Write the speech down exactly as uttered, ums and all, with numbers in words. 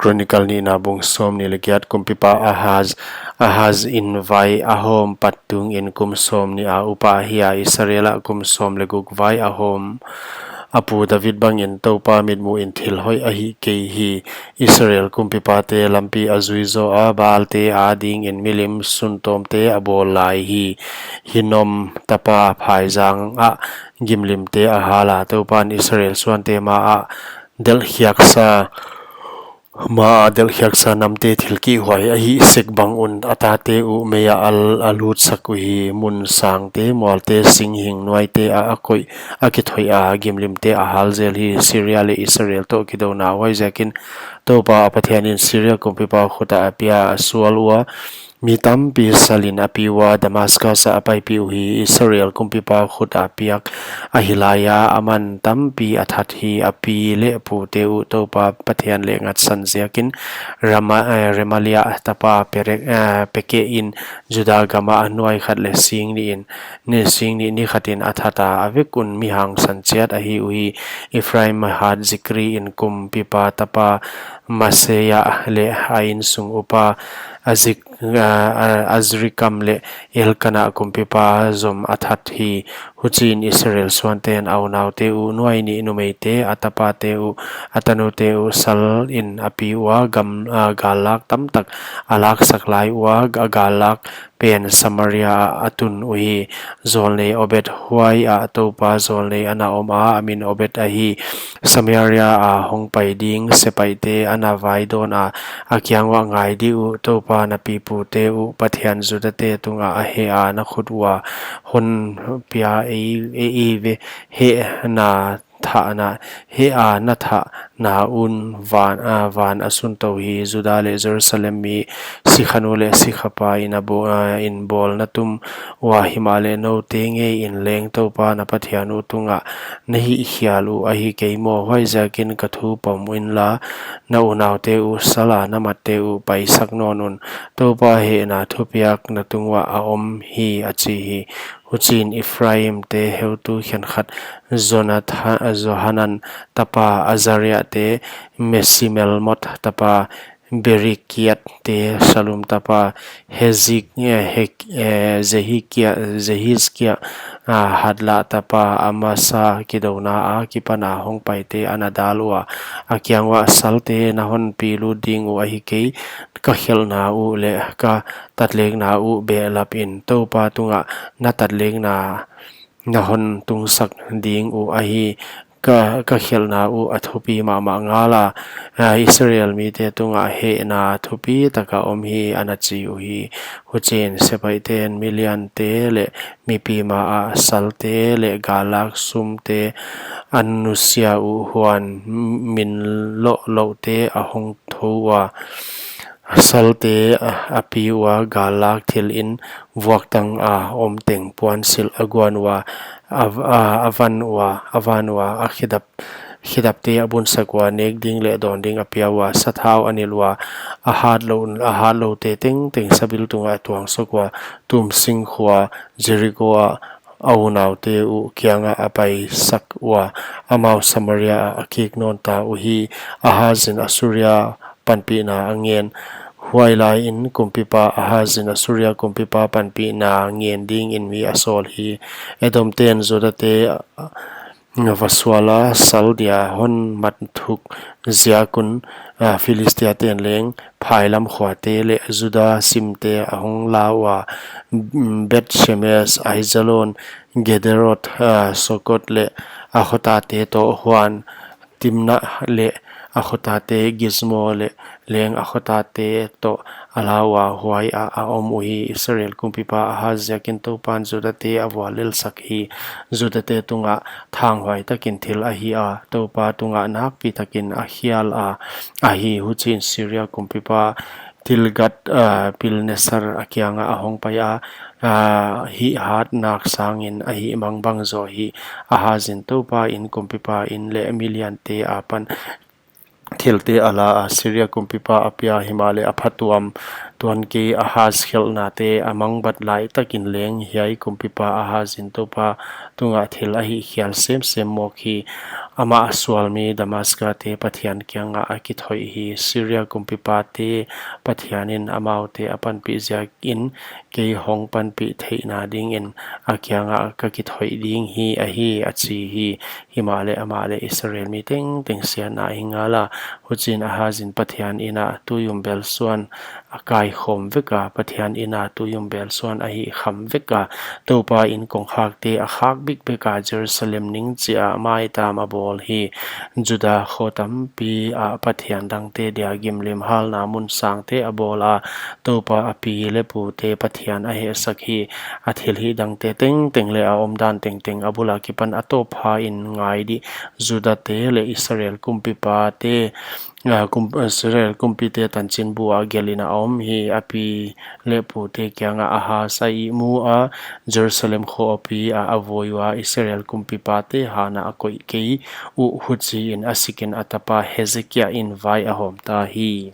Chronicle nihna bung sawmnih leh giat. Kumpipa Ahaz, Ahaz in vai a hawm pat tungin kum sawmnih a upa ahi a, Israel ah kum sawm leh guk vai a hawm. A pu David bangin Toupa mitmuhin thil hoih a hih kei hi. Israel kumpipate lampi a zui zaw a, Baalte adingin milim suntawmte a bawl lai hi. Hinnom tapa phaizang ah gimlimte a hal a, Toupan Israel suante ma ah delhkhiaksa ma a delhkhiaksa namte thil kihhuai a hih sek bang un a tate uh mei ah a, a lutsak uhi. Mun sangte, mualte, singhing nuaite ah a koih, a kithoih a, gimlimte a hal zel hi. Syria leh Israel toh kidouna. Huaiziakin Toupa a Pathian in Syria kumpipa khut ah a pia, a sual ua, mi tampi salin a pi ua, Damascus ah a paipih uhi. Israel kumpipa khut a piak ahi laia, aman tampi a that hi. A pi leh pute uh Toupa Pathian leh ngatsan ziakin Rama-, eh, Remalia tapa Perek-, eh, Peke in Juda gam ah nuai khat leh sing nih in, ni sing nih ni khatin a that a, a vek un mi hangsan chiat ahi uhi. Ephraim hat Zikri in kumpipa tapa Maseia leh a insung upa Azik-, ah, ah, Azrikam leh Elkana kumpipa zom a that hi. Huchiin Israel suanten a unaute uh nuai nih numeite, a tapate uh, a tanute uh salin a pi ua, gam, ah, gallak tamtak a laksak lai ua, a gallak pen Samaria ah a tun uhi. Zawlnei Obed huai ah Toupa zawlnei ana om a, a min Obed ahi. Samaria a hongpai ding sepaihte ana vaidawn a, a kiang uah, Ngai di uh, Toupa na pipute uh Pathian Judate tungah a heh a, na khut ua hon pia ei, ei, ei ve, heh na thahna, heh a na thahna un van, ah, van a suntou hi. Juda leh Jerusalem mi sikhanu leh sikhapa in a bo-, ah, in bawl na tum ua, himahleh noute ngeiin leng Toupa na Pathian uh tungah na hihkhial uh ahi kei maw? Huaiziakin ka thu pom inla, na unaute uh sala na matte uh paisak nawn un. Toupa hehna thupiak na tung uah a om hi, a chi hi. Huchiin Ephraimte heutu khenkhat, Jonathan, Johanan tapa Azariate, Mesimelmot tapa Berekiate, Sallum tapa Hezik-, eh, Hek-, eh, Zehikia, Zehizkia, ah, Hadla tapa Amasa kidouna akipana hongpaite ana dal ua, a kiang uah, Salte na hon pi lut ding uh ahi kei, ka khelhna uh leh ka tatlekna uh behlapin Toupa tungah na tatlekna na hon tungsak ding uh ahi. Ka, ka khelhna uh a thupi mahmah ngala, ah, Israel mite tungah hehna thupi taka om hi, ana chi uhi. Huchiin sepaihten miliante leh mipi ma ah salte leh gallak sumte an nusia uh, huan min lohlouhte a hong thou ua, salte a, a pi ua, gallak thilin vuaktang a om teng puansilh a guan ua, a, a, a van ua, a van ua, a khedap, khedapte a bunsak ua, nek ding leh dawn ding a pia ua, sathau a nilh ua, a hat lou, a hat loute tengteng sabil tungah a tuangsuk ua, tumsing khua Jeriko ah a unaute uh kiangah a paisak ua, amau Samaria ah a kik nawn ta uhi. Ahazin Assuria panpihna a ngen. Huailaiin kumpipa Ahazin Assuria kumpipa panpihna ngen dingin mi a sawl hi. Edomten Judate va suala, sal dia hon mat thuk ziakun, ah, Philistiaten leng phailam khuate leh Juda simte a hong la ua, Beth-Shemesh, Aijalon, Gederot, ah, Sukkoth leh a khotate toh, huan Timnah leh a khotate, Gizmo leh leng a khotate toh a la ua, huai ah a om uhi. Israel kumpipa Ahaz ziakin Toupan Judate a vuallelsak hi. Judate tungah thanghuai takin thil a hih a, Toupa tungah nakpi takin a khial a, ahi. Huchiin Syria kumpipa Tilgat, ah, Pilneser a kiangah a hong pai a, ah, hih hatnak sangin a hihmang bang zaw hi. Ahazin Toupa in, kumpipa in leh miliante apan thilte a la a, Syria kumpipa a pia, himahleh a phatuam Tuan kei Ahaz khelhnate a mangbat lai takin leng hiai kumpipa Ahaz in Toupa tungah thil a hihkhial semsem mawk hi. Amah a sualmi Damaska te Pathian kiangah a kithoih hi. Syria kumpipa te Pathian in amaute a panpih ziakin kei hong panpih theihna dingin a kiangah ka kithoih ding hi ahi, a chi hi. Himahleh amah leh Israel mi tengteng siatna hi ngala. Huchiin Ahaz in Pathian inn ah tuiumbelsuan a kaikhawm vek a, Pathian inn ah tuiumbelsuan a hihkham vek a, Toupa inn kongkhakte a khak bikbek a, Jerusalem ning chiah maitam a bawl hi. Juda kho tampi ah pathian dangte dia gimlim halna mun sangte a bawl a, Toupa a pi leh pute Pathian a hehsak hi. A thilhih dangte tengteng leh a omdan tengteng a bul akipan a tawpphain ngai dih. Juda te leh Israel kumpipa te, ah, kum-, Israel kumpite tanchinbu ah gelhin a om hi. A pi leh pute kiangah Ahaz a ihmu a, Jerusalem khawpi ah a vui ua, Israel kumpipate hanah a koih kei uh, huchiin a sikin a tapa Hezekiah in vai a hawmta hi.